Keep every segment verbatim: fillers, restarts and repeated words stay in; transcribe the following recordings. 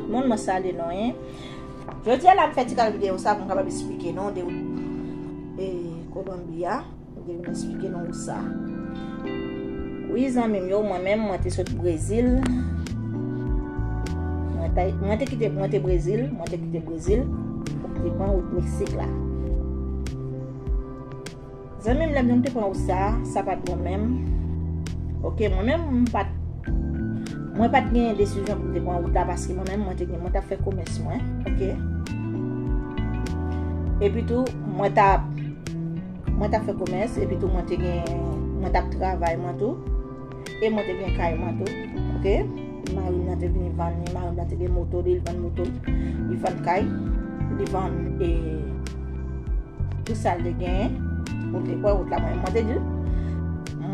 Moun mwen salye nou, en. Jodi a la m fè ti kal videyo sa pou m kapab esplike nou de wout e Kolonbi a. M te vin esplike nou wout sa. Wi, zanmi m yo, mwen menm, mwen te sot Brezil. Mwen te, mwen te kite, mwen te Brezil, mwen te kite Brezil pou m te pran wout Meksik la. Zanmi m, lè m te pran wout sa, sa pa t bon menm. Ok, mwen menm, m pa t, mwen pa t gen desizyon pou m te pran wout la, paske mwen menm, mwen te gen, mwen t ap fè komès mwen, ok. Epi tou, mwen t ap, mwen t ap fè komès, epi tou, mwen te gen, mwen t ap travay mwen tou, e mwen te gen kay mwen tou, ok. Mari m nan te vin vann li, mari m nan te gen moto li, li vann moto l, li vann kay, li vann, e, tout sa l te genyen pou l te pran wout la. Mwen, mwen te di l,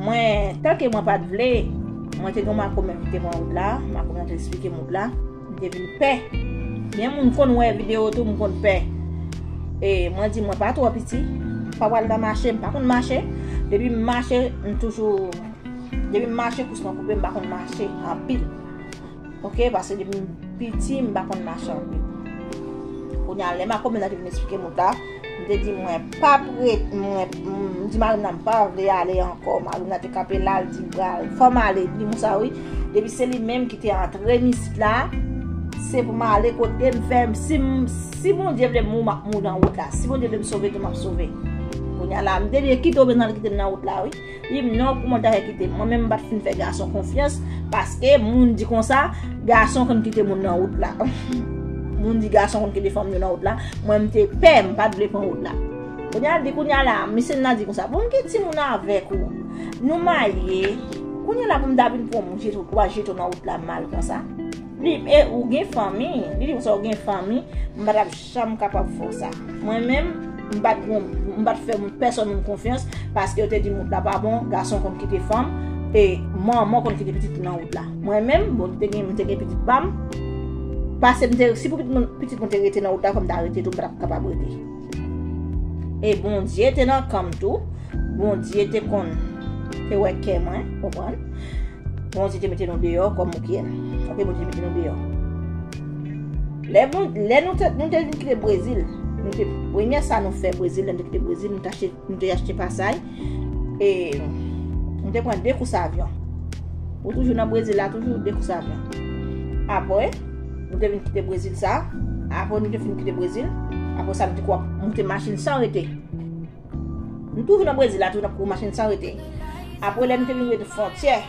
mwen, tanke mwen pa t vle, mwen te gen makomè m ki te pran wout la, makomè m te esplike m wout la, m te vin pè. Gen moun konn wè videyo tou, m konn pè. E mwen di, mwen pa twò piti, m pa pral nan mache, m pa konn mache. Depi m mache, m toujou, depi m mache, kous mwen koupe, m pa konn mache anpil. Ok, paske depi m piti, m pa konn mache anpil. Kounye a, lè makomè nan te vin esplike m wout la, m te di, mwen p ap ret, mwen, m di mari m nan, m pa vle ale ankò. Mari m nan te kanpe la, l di, m pral, fò m ale, m di konsa wi. Depi se li menm ki te antre m isit la, se pou m ale kote m fè, si m, si Bondye vle m mouri, m ap mouri nan wout la. Si Bondye vle m sove tou, m ap sove. Kounye a la, m te di, kite w bezwen al kite m nan wout la, wi. Li di m non, kòman w ta fè kite m? Mwen menm m pa t fin fè gason konfyans, paske moun di konsa, gason konn kite moun nan wout la. Moun di gason konn kite fanm yo nan wout la. Mwen m te pè, m pa t vle pran wout la. Kounye a di, kounye a la, misye nan di konsa, bon, m gen timoun avèk ou. Nou marye. Kounye a la pou m ta vin pran moun jete w, jete w nan wout la mal konsa. Li, e ou gen fanmi, li di konsa ou gen fanmi, m pa t ap janm kapab fè w sa. Mwen menm, m pa t gon, m pa t fè moun, pèsonn moun konfyans, paske yo te di m wout la pa bon, gason konn kite fanm, e manman konn kite pitit li nan wout la. Mwen menm, bon, m te gen, m te gen pitit pa m, pase m te, si pou pitit mwen, pitit mwen te rete nan wout la, fò m ta rete tou, m pa t ap kapab rete. E Bondye te nan kan m tou, Bondye te konn, te wè kè mwen, konprann? Bondye te mete nou deyò kòm ou kè. Ok, Bondye te mete nou deyò. Lè, bon, lè nou te, nou te vin kite Brezil, nou te, premye sa nou fè Brezil, lè nou te kite Brezil, nou te achte, nou te achte pasay. E nou te pran de kous avyon. Ou toujou nan Brezil la, toujou de kous avyon. Apre, nou te vin kite Brezil sa. Apre, nou te fin kite Brezil. Apre sa, nou te kwa moute machin san rete. Nou toujou nan Brezil la, toujou nan kouri machin san rete. Apre, lè nou te vin rive fwontyè,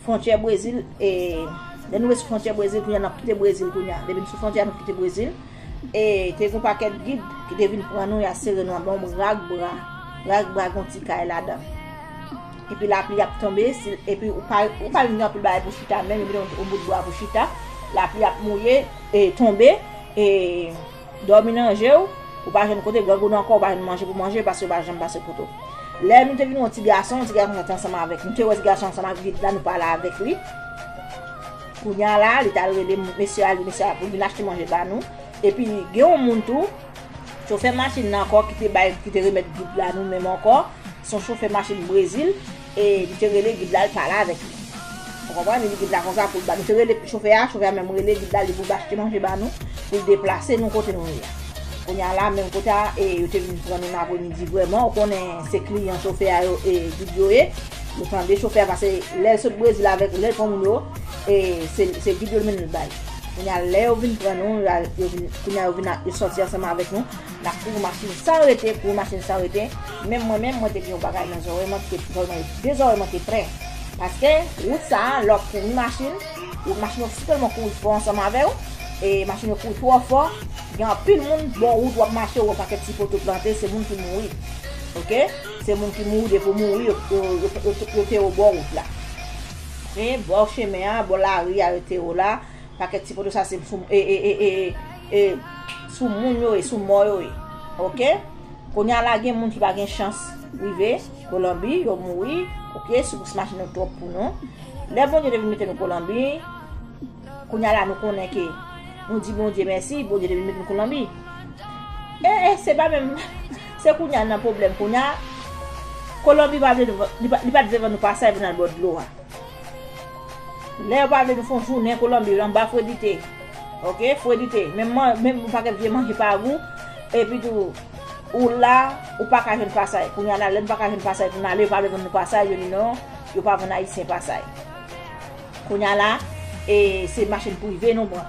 fwontyè Brezil, e, lè nou rive sou fwontyè Brezil, kounye a n ap kite Brezil kounye a. Depi n sou fwontyè a, nou kite Brezil. E te gen yon pakèt gid ki te vin pran nou, y a sere nou anba yon rag bwa. Rag bwa gen yon ti kay ladan. Epi lapli ap tonbe, si, epi ou pa, ou pa vin gen anpil bagay pou chita, menm epi yon, yon bout bwa pou chita. Lapli ap mouye, e tonbe, e dòmi nan je w, ou pa jwenn kote, grangou nan kò w, ou pa jwenn manje pou manje, paske yo pa janm pase kote w. Lè nou te vin wè yon ti gason, ti gason sa te ansanm avèk nou. Nou te wè ti gason ansanm ak gid la, nou pale avèk li. Kounye a la, li t al rele mesye a, li, mesye a pou vin achte manje ba nou. Epi, gen yon moun tou, chofè machin nan ankò ki te bay, ki te remèt gid la nou menm ankò. Se yon chofè machin Brezil, e li te rele gid la, l pale avèk li. Ou konprann? Li di gid la konsa pou l ba. Nou te rele chofè a, chofè a menm rele gid la, li pou l achte manje ba nou, pou l deplase nou kote nou ye a. Kounye a la, menm kote a, e yo te vin pran nou nan apremidi vrèman. Ou konnen se kliyan chofè a yo, e gid yo ye. Yo tande chofè a, paske lè l sot Brezil avèk, lè l pran moun yo, e se, se gid yo l mennen l bay. Kounye a, lè yo vin pran nou, yo, yo vin, kounye a, yo vin a, yo sòti ansanm avèk nou. N ap kouri machin san rete, kouri machin san rete. Menm mwen menm, mwen te gen yon bagay nan zòrèy mwen, ki te, zòrèy mwen, de zòrèy mwen te plen. Paske wout sa a, lè w ap kouri machin, wout machin yo si tèlman kouri fò ansanm avè w, e machin yo kouri twò fò, gen anpil moun bò wout w ap mache, ou wè pakèt ti poto plante, se moun ki mouri. Ok? Se moun ki mouri, depi w mouri, yo, yo, yo, yo, yo te yo bò wout la. Ok? Bò chemen an, bò lari a, yo te yo la. Pakèt ti poto sa se sou, e, e, e, e, e, sou moun yo ye, sou mò yo ye. Ok? Kounye a la gen moun ki pa gen chans rive Kolonbi, yo mouri. Ok? Sou kous machin yo twòp pou nou. Lè Bondye te vin mete nou Kolonbi, kounye a la nou konnen ke nou di Bondye mèsi, Bondye te vin mete nou Kolonbi. E, e, se pa menm, se kounye a nan pwoblèm. Kounye a, Kolonbi pa vle, li pa, li pa t vle ban nou pasay pou n al bò dlo a. Lè yo pa vle nou fè yon jounen Kolonbi anba fredite. Ok, fredite. Menm, menm yon pakèt vye manje pa gou. Epi tou, ou la, ou pa ka jwenn pasay. Kounye a la, lè nou pa ka jwenn pasay pou n ale, yo pa vle vann nou pasay, yo di non, yo pa vann Ayisyen pasay. Kounye a la, e, se machin prive nou pran.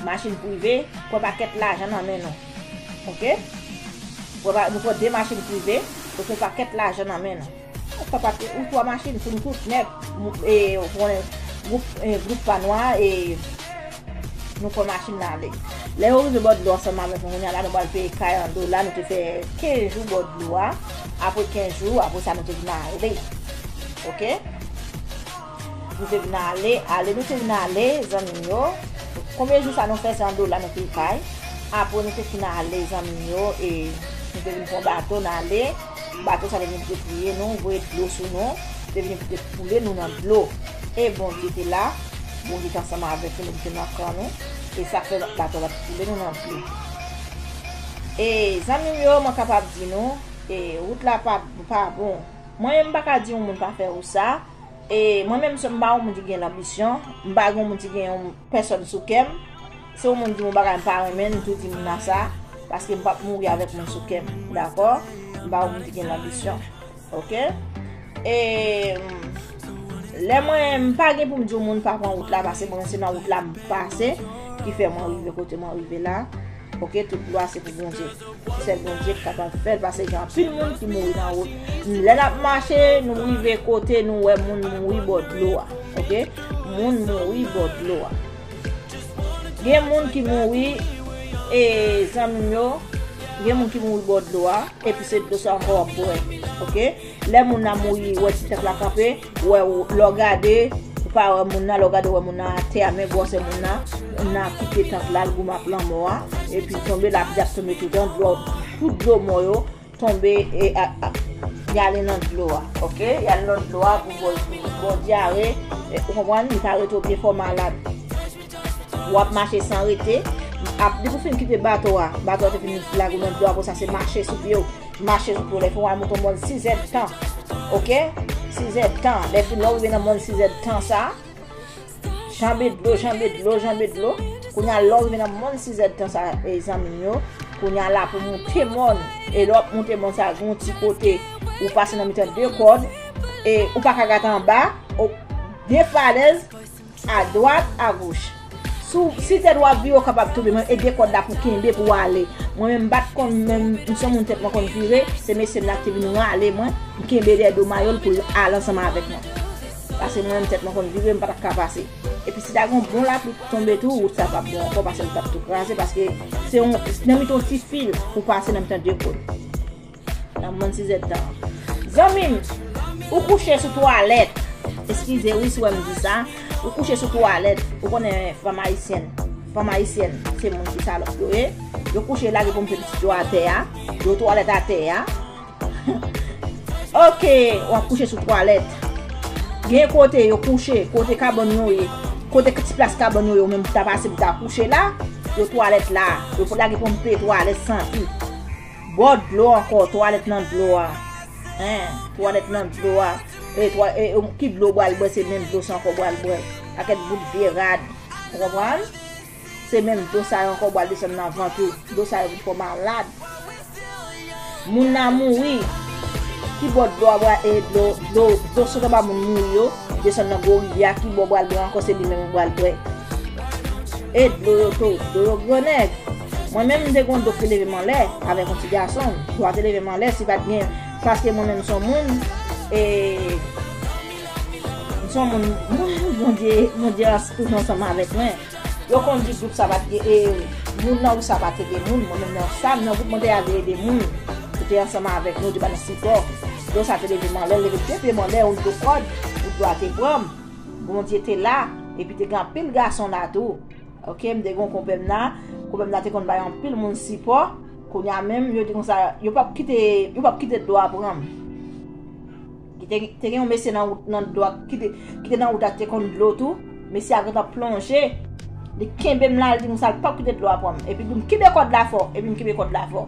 Machin prive, pran pakèt lajan nan men nou. Ok? Pran pa-, nou pran de machin prive, nou pran pakèt lajan nan men nou. Ou papa, ou twa machin pou nou tout nèt. Mou-, e, ou konnen, gwoup, e, gwoup pa nou a, e, nou pran machin nan ale. Lè yo rive bò dlo ansanm avèk nou, kounye a la, nou pral peye kay an dola, nou te fè kenz jou bò dlo a. Apre kenz jou, apre sa, nou te vin ale. Ok? Nou te vin ale, ale, nou te vin ale, zanmi m yo. Konbyen jou sa nou fè, se an dola nou peye kay. Apre nou te fin ale, zanmi m yo, e nou te vin pran bato, n ale. Bato sa te vin pou te touye nou, voye dlo sou nou, te vin pou te koule nou nan dlo. E Bondye te la, Bondye te ansanm avèk nou, nou te nan kan nou. E sa fè bato la te koule nou nan dlo. E zanmi m yo, mwen kapab di nou, e wout la pa, pa bon. Mwen menm m pa ka di yon moun pa fè ou sa. E mwen menm, m pa yon moun ki gen lanbisyon, m pa gen yon moun ki gen yon pèsòn sou kè m. Si yon moun di m yon bagay m pa renmen, m tou di moun nan sa, paske m p ap mouri avèk moun sou kè m, dakò? M pa yon moun ki gen lanbisyon, ok? E, mm, lè mwen, m pa gen pou m di yon moun pa pran wout la, paske mwen, se nan wout la m pase, ki fè mwen rive kote mwen rive la. Ok, tout glwa se pou Bondye. Se sèl Bondye ki kapab fè l, paske gen anpil moun ki mouri nan wout. Lè n ap mache, nou rive kote nou wè moun mouri bò dlo a. Ok? Moun mouri bò dlo a. Gen moun ki mouri, e, zanmi m yo, gen moun ki mouri bò dlo a, epi se dlo sa ankò w ap bwè. Ok? Lè moun nan mouri, wè ti tèt la kanpe, wè ou, lè w gade, ou pa wè moun nan, lè w gade, wè moun nan atè a, men gwosè moun nan, moun nan kite tant la, l goumen ak lanmò a, epi tonbe, lapli ap tonbe toutan, dlo, tout dlo mò yo tonbe, e, a, a, y ale nan dlo a, ok? Y ale nan dlo a pou bò, pou bò dyare, e, ou konprann? Li pa rete, ou byen fò malad. W ap mache san rete. Ap, depi w fin kite bato a, bato a te fin lage w nan dlo a, apre sa se mache sou pye w. Mache sou pye w. Lè fin w al monte yon mòn sizèdtan. Ok? Sizèdtan. Lè fin lè w rive nan mòn sizèdtan sa, janbe dlo, janbe dlo, janbe dlo. Kounye a lè w rive nan mòn sizèdtan sa, e, zanmi m yo, kounye a la pou moute mòn. E lè w ap moute mòn sa, gen yon ti kote ou pase nan mitan de kòd. E ou pa ka gade anba, ou, de falèz, adwat, agoch. Si w, si tèt w ap vire, w kapab tonbe, men e de kòd la pou w kenbe pou w ale. Mwen menm, m pa t konn menm, m se yon moun tèt mwen konn vire, se mesye m nan ki te vin rale mwen, m kenbe dèyè do mayo l pou l al ansanm avèk mwen. Paske mwen menm tèt mwen konn vire, m pa t ap ka pase. Epi si ta gen yon bon lapli tonbe tou, wout sa p ap bon ankò, paske l t ap tou kraze, paske se yon, nan mitan yon ti fil pou pase nan mitan de kòd. Nan mòn sizèdtan. Zanmi m, ou kouche sou twalèt. Eskize wi si w wè m di sa. Ou kouche sou twalèt. Ou konnen fanm ayisyèn. Fanm ayisyèn, se moun ki salòp yo ye. Yo kouche lage ponpe pitit yo atè a. Yo twalèt atè a. Ok, w ap kouche sou twalèt. Gen kote yo kouche, kote kabann yo ye. Kote ti plas kabann yo ye, ou menm pou ta pase pou ta kouche la. Yo twalèt la. Yo pou lage ponpe twalèt santi. Bò dlo ankò, twalèt nan dlo a. Hein, twalèt nan dlo a. E, twa, e, e, ki dlo w pral bwè, se menm dlo sa ankò w pral bwè. Pakèt bout vye rad. Ou konprann? Se menm dlo sa yo ankò w pral desann nan vant ou. Dlo sa yo pou fè w malad. Moun nan mouri. Ki bò dlo a pral, e, dlo, dlo, dlo sot anba moun mouri yo, desann nan gwo rivyè a, ki bò w pral bwè ankò, se li menm ou pral bwè. E dlo yo tou, dlo yo grannèg. Mwen menm, m te gen yon dlo ki te leve m anlè avèk yon ti gason m. Dlo a te leve m anlè, si pa t gen, paske mwen menm, m se yon moun, e, m se yon moun, Bondye, Bondye toujou ansanm avèk mwen. Yo konn di gwoup sa pa t gen, e, moun nan ou sa pa t ede moun, mwen menm nan sa, m nan gwoup mwen te al te ede moun. Yo te ansanm avèk nou, te ba nou sipò. Dlo sa te leve m anlè, l leve de pye m anlè, yon dlo kòd, pou dlo a te pran m. Bondye te la, epi te gen anpil gason la tou. Ok, m te gen yon konpè m nan. Konpè m nan te konn bay anpil moun sipò. Kounye a menm, yo di konsa, yo p ap kite, yo p ap kite dlo a pran m. Ki te, te gen yon mesye nan wout, nan dlo a, ki te, ki te nan wout la, ki te konn dlo tou. Mesye a gentan plonje. Li kenbe m la, li di konsa, l p ap kite dlo a pran m. Epi l di m, kenbe kòd la fò. Epi m kenbe kòd la fò.